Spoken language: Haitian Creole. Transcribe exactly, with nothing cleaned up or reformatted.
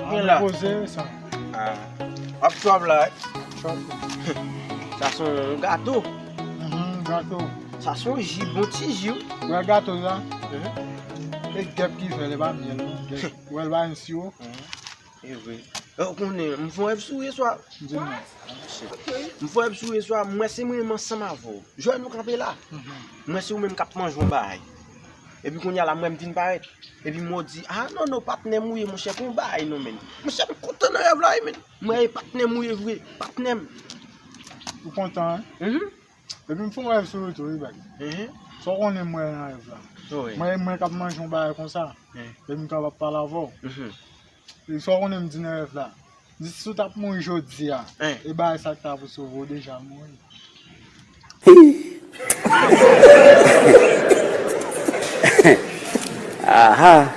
Gen la. Poze sa. Ah. W ap chòp la, wi. Chòp. Sa se yon gato. Mhm, gato. Sa se yon ji, bon ti ji, wi. Wè gato sa? Mhm. E gèp ki fè l, e pa myèl, non. Gèp. Wè l pa yon siwo. Mhm. E vre. Ou konnen, m fè yon rèv sou ou yè swa. Di m non. M fè yon rèv sou ou yè swa, m wè se mwen menm ansanm avè w. Jwenn nou kanpe la. Mhm. M wè se ou menm k ap manje yon bagay. Epi kounye a la, m wè m vin parèt. Epi m di, "Ah, non, non, patnè m ou ye, monchè, pa yon bagay non, menn." Monchè, m kontan nan rèv la, wi, menn. M wè e patnè m ou ye vre, patnè m. Ou kontan, wi? Mhm. Epi m fè yon rèv sou ou tou, wi, bag. Mhm. Sa w konnen m wè nan rèv la? Wi. M wè mwen k ap manje yon bagay konsa. Mhm. Epi m t ap pale avè w. Mhm. E sa w konnen m di nan rèv la? M di si w t ap mouri jodi a, hein, e bagay sa k ta pou sove w deja mouri. Aha.